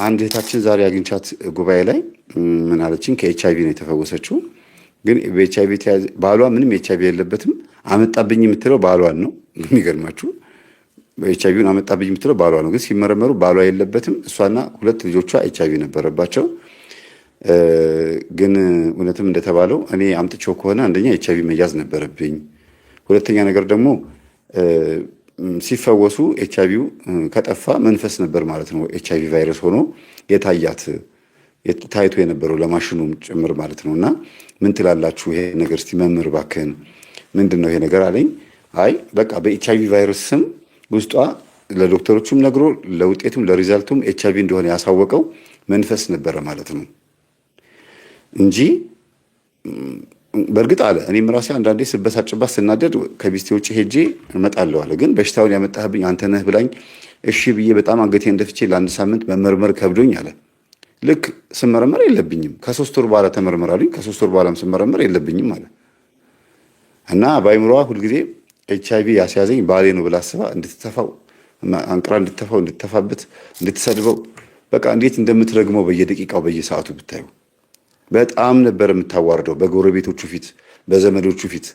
አንድ እህታችን ዛሬ አግኝቻት ጉባኤ ላይ ምን አለችኝ? ከኤች አይቪ ነው የተፈወሰችው። ግን በኤች አይቪ ባሏ ምንም ኤች አይቪ የለበትም። አመጣብኝ የምትለው ባሏን ነው። የሚገርማችሁ ኤች አይቪውን አመጣብኝ የምትለው ባሏ ነው። ግን ሲመረመሩ ባሏ የለበትም። እሷና ሁለት ልጆቿ ኤች አይቪ ነበረባቸው። ግን እውነትም እንደተባለው እኔ አምጥቼው ከሆነ አንደኛ ኤች አይቪ መያዝ ነበረብኝ። ሁለተኛ ነገር ደግሞ ሲፈወሱ ኤች አይቪው ከጠፋ መንፈስ ነበር ማለት ነው። ኤች አይቪ ቫይረስ ሆኖ የታያት ታይቶ የነበረው ለማሽኑም ጭምር ማለት ነው። እና ምን ትላላችሁ ይሄ ነገር እስቲ መምህር እባክህን ምንድን ነው ይሄ ነገር አለኝ። አይ በቃ በኤች አይቪ ቫይረስ ስም ውስጧ ለዶክተሮቹም ነግሮ ለውጤቱም ለ result ኡም ኤች አይቪ እንደሆነ ያሳወቀው መንፈስ ነበረ ማለት ነው እንጂ በእርግጥ አለ እኔም ራሴ አንዳንዴ ስበሳጭባት ስናደድ ከሚስቴ ውጭ ሄጄ እመጣለሁ አለ። ግን በሽታውን ያመጣህብኝ አንተ ነህ ብላኝ እሺ ብዬ በጣም አንገቴን ደፍቼ ለአንድ ሳምንት መመርመር ከብዶኝ አለ። ልክ ስመረመር የለብኝም። ከ3 ወር በኋላ ተመርመር አሉኝ። ከ3 ወር በኋላም ስመረመር የለብኝም አለ። እና በአይምሮዋ ሁልጊዜ ኤች አይቪ ያስያዘኝ ባሌ ነው ብላ አስባ እንድትተፋው አንቅራ እንድትተፋው እንድትተፋበት እንድትሰድበው በቃ እንዴት እንደምትረግመው በየደቂቃው በየሰዓቱ ብታዩ በጣም ነበር የምታዋርደው፣ በጎረቤቶቹ ፊት፣ በዘመዶቹ ፊት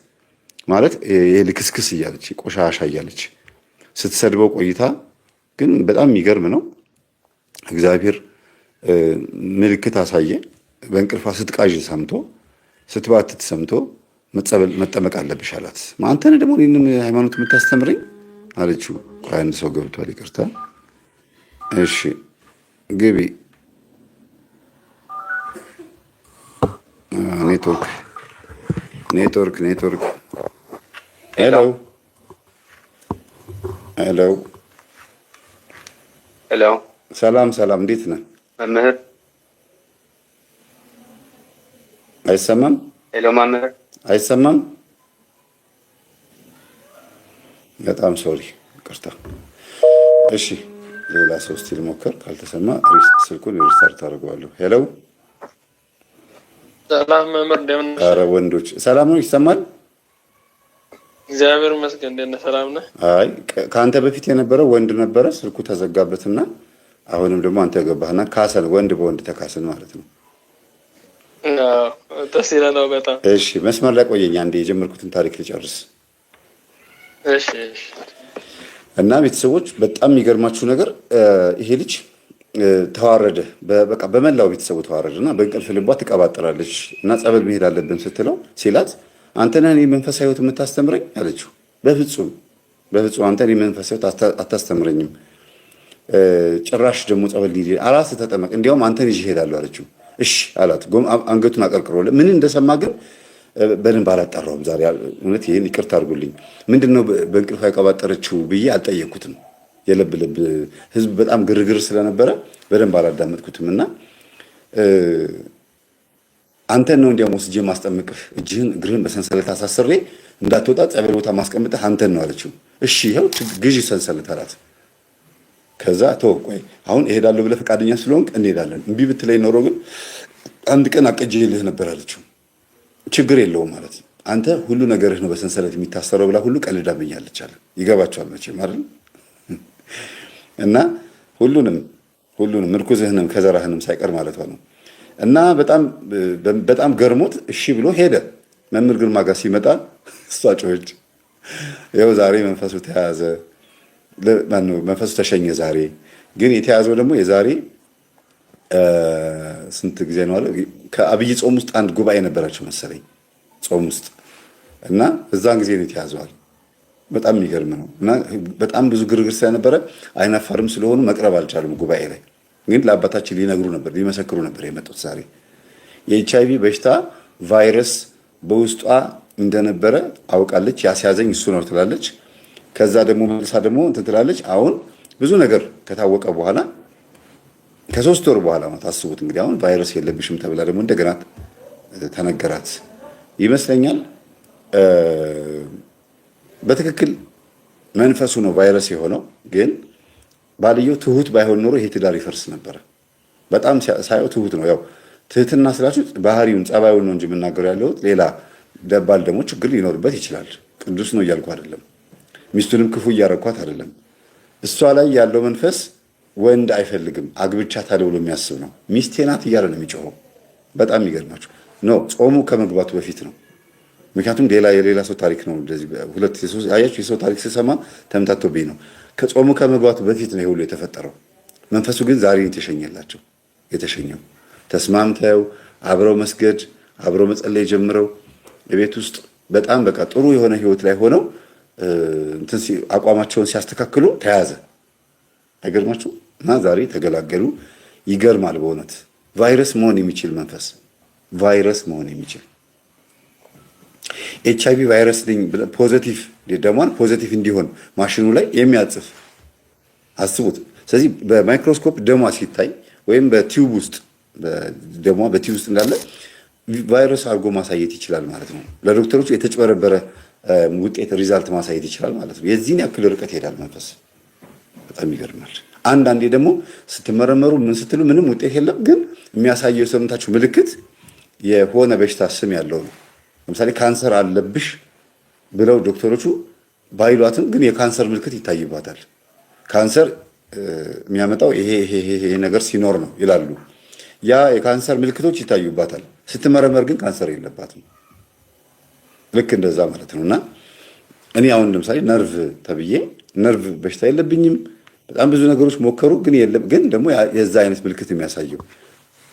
ማለት ይሄ ልክስክስ እያለች ቆሻሻ እያለች ስትሰድበው ቆይታ ግን በጣም የሚገርም ነው። እግዚአብሔር ምልክት አሳየ። በእንቅልፏ ስትቃዥ ሰምቶ ስትባትት ሰምቶ መጠመቅ አለብሽ አላት። አንተን ደግሞ እኔንም ሃይማኖት የምታስተምረኝ አለችው። ቆይ አንድ ሰው ገብቷል፣ ይቅርታ። እሺ ግቢ። Network network network። Hello hello Hello። ሰላም ሰላም፣ እንዴት ነህ? መምህር? አይሰማም? Hello መምህር። አይሰማም? በጣም sorry፣ ይቅርታ። እሺ ሌላ ሰው እስቲ ልሞክር። ካልተሰማ ስልኩን restart አድርገዋለሁ። Hello። ሰላም መምህር፣ እንደምን ነህ? ኧረ ወንዶች ሰላም ነው? ይሰማል? እግዚአብሔር ይመስገን። እንዴት ነህ? ሰላም ነህ? አይ ከአንተ በፊት የነበረው ወንድ ነበረ፣ ስልኩ ተዘጋበትና አሁንም ደግሞ አንተ ገባህና ካሰን፣ ወንድ በወንድ ተካሰን ማለት ነው። አዎ፣ ደስ ይላል በጣም። እሺ መስመር ላይ ቆየኝ፣ አንዴ የጀመርኩትን ታሪክ ልጨርስ። እሺ እሺ። እና ቤተሰቦች በጣም የሚገርማችሁ ነገር ይሄ ልጅ ተዋረደ፣ በቃ በመላው ቤተሰቡ ተዋረደ። እና በእንቅልፍ ልቧ ትቀባጥራለች እና ጸበል መሄድ አለብን ስትለው ሲላት አንተ ነህ እኔ መንፈሳዊ ሕይወት የምታስተምረኝ አለችው። በፍጹም በፍጹም አንተ እኔ መንፈሳዊ ሕይወት አታስተምረኝም፣ ጭራሽ ደግሞ ጸበል ሊሄድ አራስህ ተጠመቅ፣ እንዲያውም አንተን ይዤ እሄዳለሁ አለችው። እሺ አላት። አንገቱን አቀርቅሮ ምን እንደሰማ ግን በደንብ አላጣራሁም ዛሬ። እውነት ይሄን ይቅርታ አድርጉልኝ። ምንድን ነው በእንቅልፏ ያቀባጠረችው ብዬ አልጠየኩትም። የለብ ልብ ህዝብ በጣም ግርግር ስለነበረ በደንብ አላዳመጥኩትም። እና አንተን ነው እንዲያውም ወስጄ ማስጠምቅህ፣ እጅህን እግርህን በሰንሰለት አሳስሬ እንዳትወጣ ጸበል ቦታ ማስቀምጥህ አንተን ነው አለችው። እሺ ይኸው ግዢ ሰንሰለት አላት። ከዛ ተው ቆይ አሁን እሄዳለሁ ብለህ ፈቃደኛ ስለሆንክ እንሄዳለን፣ እምቢ ብትለኝ ኖሮ ግን አንድ ቀን አቅጄልህ ነበር አለችው። ችግር የለውም ማለት አንተ ሁሉ ነገርህ ነው በሰንሰለት የሚታሰረው ብላ ሁሉ ቀልዳብኛለች አለ። ይገባቸዋል መቼም አይደል? እና ሁሉንም ሁሉንም ምርኩዝህንም ከዘራህንም ሳይቀር ማለቷ ነው። እና በጣም በጣም ገርሞት እሺ ብሎ ሄደ። መምህር ግርማ ጋር ሲመጣ እሷ ጮኸች። ይኸው ዛሬ መንፈሱ ተያዘ፣ ማነው መንፈሱ ተሸኘ። ዛሬ ግን የተያዘው ደግሞ የዛሬ ስንት ጊዜ ነው አለ። ከአብይ ጾም ውስጥ አንድ ጉባኤ ነበራቸው መሰለኝ ጾም ውስጥ እና እዛን ጊዜ ነው የተያዘዋል። በጣም የሚገርም ነው። እና በጣም ብዙ ግርግር ስለነበረ አይናፋርም ስለሆኑ መቅረብ አልቻሉም ጉባኤ ላይ። ግን ለአባታችን ሊነግሩ ነበር፣ ሊመሰክሩ ነበር የመጡት ዛሬ። የኤች አይቪ በሽታ ቫይረስ በውስጧ እንደነበረ አውቃለች። ያስያዘኝ እሱ ነው ትላለች። ከዛ ደግሞ መልሳ ደግሞ እንትን ትላለች። አሁን ብዙ ነገር ከታወቀ በኋላ ከ3 ወር በኋላ ነው ታስቡት እንግዲህ አሁን ቫይረስ የለብሽም ተብላ ደግሞ እንደገና ተነገራት ይመስለኛል። በትክክል መንፈሱ ነው ቫይረስ የሆነው። ግን ባልየው ትሁት ባይሆን ኖሮ ይሄ ትዳር ይፈርስ ነበረ። በጣም ሳየው ትሁት ነው። ያው ትህትና ስላችሁ ባህሪውን ጸባዩን ነው እንጂ የምናገረው ያለሁት ሌላ ደባል ደግሞ ችግር ሊኖርበት ይችላል። ቅዱስ ነው እያልኩ አይደለም። ሚስቱንም ክፉ እያረኳት አይደለም። እሷ ላይ ያለው መንፈስ ወንድ አይፈልግም፣ አግብቻታለሁ ብሎ የሚያስብ ነው። ሚስቴ ናት እያለ ነው የሚጮኸው። በጣም የሚገርማችሁ no ጾሙ ከመግባቱ በፊት ነው። ምክንያቱም ሌላ የሌላ ሰው ታሪክ ነው። እንደዚህ ሁለት አያችሁ፣ የሰው ታሪክ ስሰማ ተምታቶብኝ ነው። ከጾሙ ከመግባቱ በፊት ነው ሁሉ የተፈጠረው። መንፈሱ ግን ዛሬ የተሸኘላቸው የተሸኘው ተስማምተው አብረው መስገድ አብረው መጸለይ ጀምረው ቤት ውስጥ በጣም በቃ ጥሩ የሆነ ህይወት ላይ ሆነው እንትን አቋማቸውን ሲያስተካክሉ ተያዘ። አይገርማችሁ? እና ዛሬ ተገላገሉ። ይገርማል በእውነት ቫይረስ መሆን የሚችል መንፈስ፣ ቫይረስ መሆን የሚችል HIV ቫይረስ ነኝ positive፣ ደሟን positive እንዲሆን ማሽኑ ላይ የሚያጽፍ አስቡት። ስለዚህ በማይክሮስኮፕ ደሟ ሲታይ ወይም በ tube ውስጥ ደሟ በ tube ውስጥ እንዳለ ቫይረስ አድርጎ ማሳየት ይችላል ማለት ነው። ለዶክተሮቹ የተጭበረበረ ውጤት result ማሳየት ይችላል ማለት ነው። የዚህን ያክል ርቀት ይሄዳል መንፈስ። በጣም ይገርማል። አንዳንዴ ደግሞ ስትመረመሩ ምን ስትሉ ምንም ውጤት የለም፣ ግን የሚያሳየው የሰውነታችሁ ምልክት የሆነ በሽታ ስም ያለው ነው። ለምሳሌ ካንሰር አለብሽ ብለው ዶክተሮቹ ባይሏትም ግን የካንሰር ምልክት ይታይባታል። ካንሰር የሚያመጣው ይሄ ይሄ ይሄ ነገር ሲኖር ነው ይላሉ። ያ የካንሰር ምልክቶች ይታዩባታል። ስትመረመር ግን ካንሰር የለባትም። ልክ እንደዛ ማለት ነው። እና እኔ አሁን ለምሳሌ ነርቭ ተብዬ ነርቭ በሽታ የለብኝም። በጣም ብዙ ነገሮች ሞከሩ፣ ግን የለም። ግን ደግሞ የዛ አይነት ምልክት የሚያሳየው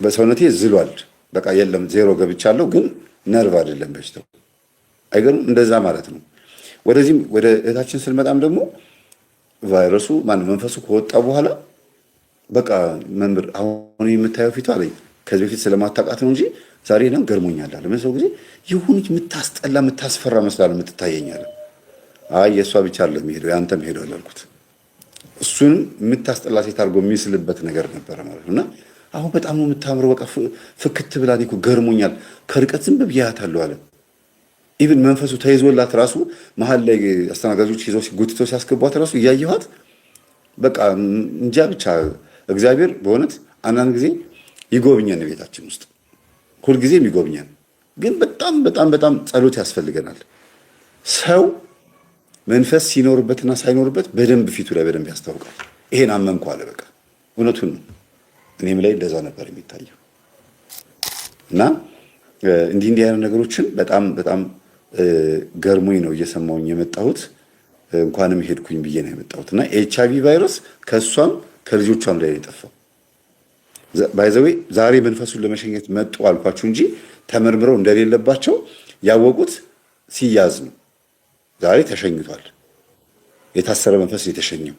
በሰውነቴ ዝሏል። በቃ የለም፣ ዜሮ ገብቻለሁ፣ ግን ነርቭ አይደለም በሽታው። አይገርም? እንደዛ ማለት ነው። ወደዚህም ወደ እህታችን ስንመጣም ደግሞ ቫይረሱ ማነው መንፈሱ ከወጣ በኋላ በቃ መምህር አሁን የምታየው ፊቱ አለኝ ከዚህ በፊት ስለማታውቃት ነው እንጂ ዛሬ ነው ገርሞኛል አለ። ምን ሰው ጊዜ የሆነች የምታስጠላ የምታስፈራ መስላል የምትታየኝ አለ። አይ የእሷ ብቻ አይደለም ሄደው ያንተም ሄደው አላልኩት። እሱንም የምታስጠላ ሴት አድርጎ የሚስልበት ነገር ነበረ ማለት ነው። እና አሁን በጣም ነው የምታምረው፣ በቃ ፍክት ብላ እኮ ገርሞኛል። ከርቀት ዝም ብዬ አያታለሁ አለ። even መንፈሱ ተይዞላት ራሱ መሀል ላይ አስተናጋጆች ይዘው ጎትተው ሲያስገቧት ራሱ እያየኋት በቃ እንጃ ብቻ እግዚአብሔር በእውነት አንዳንድ ጊዜ ይጎብኘን፣ ቤታችን ውስጥ ሁልጊዜም ይጎብኘን። ግን በጣም በጣም በጣም ጸሎት ያስፈልገናል። ሰው መንፈስ ሲኖርበትና ሳይኖርበት በደንብ ፊቱ ላይ በደንብ ያስታውቃል። ይሄን አመንኩ አለ። በቃ እውነቱን ነው። እኔም ላይ እንደዛ ነበር የሚታየው እና እንዲህ እንዲህ አይነት ነገሮችን በጣም በጣም ገርሞኝ ነው እየሰማሁኝ የመጣሁት። እንኳንም ሄድኩኝ ብዬ ነው የመጣሁት እና HIV ቫይረስ ከእሷም ከልጆቿም ላይ የጠፋው። By the way ዛሬ መንፈሱን ለመሸኘት መጡ አልኳችሁ እንጂ ተመርምረው እንደሌለባቸው ያወቁት ሲያዝ ነው። ዛሬ ተሸኝቷል። የታሰረ መንፈስ የተሸኘው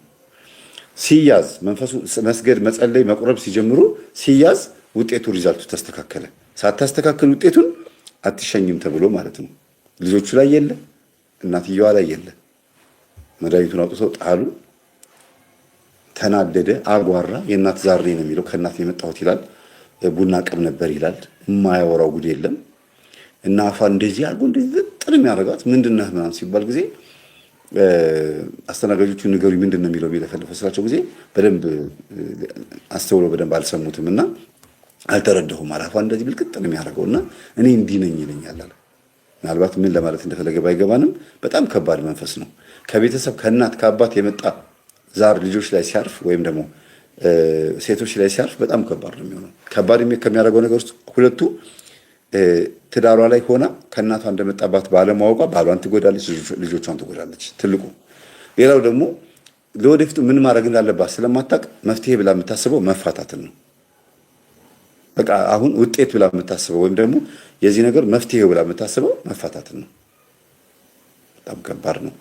ሲያዝ መንፈሱ መስገድ፣ መጸለይ፣ መቁረብ ሲጀምሩ ሲያዝ ውጤቱ result ኡ ተስተካከለ። ሳታስተካክል ውጤቱን አትሸኝም ተብሎ ማለት ነው። ልጆቹ ላይ የለ፣ እናትየዋ ላይ የለ። መድኃኒቱን አውጥተው ጣሉ። ተናደደ፣ አጓራ። የእናት ዛሬ ነው የሚለው፣ ከእናት የመጣሁት ይላል። ቡና ቅም ነበር ይላል። የማያወራው ጉድ የለም። እና አፏ እንደዚህ አድርጎ እንደዚህ ጥር የሚያደርጋት ምንድን ነህ ምናምን ሲባል ጊዜ አስተናጋጆቹ ንገሩኝ ምንድን ነው የሚለው የሚለፈልፈው ስላቸው ጊዜ በደንብ አስተውለው በደንብ አልሰሙትም እና አልተረዳሁም አለ። አፏ እንደዚህ ብልቅጥ ነው የሚያደርገው እና እኔ እንዲህ ነኝ ይለኛል አለ። ምናልባት ምን ለማለት እንደፈለገ ባይገባንም በጣም ከባድ መንፈስ ነው። ከቤተሰብ ከእናት ከአባት የመጣ ዛር ልጆች ላይ ሲያርፍ ወይም ደግሞ ሴቶች ላይ ሲያርፍ በጣም ከባድ ነው የሚሆነው። ከባድ ከሚያደርገው ነገር ውስጥ ሁለቱ ትዳሯ ላይ ሆና ከእናቷ እንደመጣባት ባለማወቋ ባሏን ትጎዳለች፣ ልጆቿን ትጎዳለች። ትልቁ ሌላው ደግሞ ለወደፊቱ ምን ማድረግ እንዳለባት ስለማታውቅ መፍትሄ ብላ የምታስበው መፋታትን ነው። በቃ አሁን ውጤት ብላ የምታስበው ወይም ደግሞ የዚህ ነገር መፍትሄ ብላ የምታስበው መፋታትን ነው። በጣም ከባድ ነው።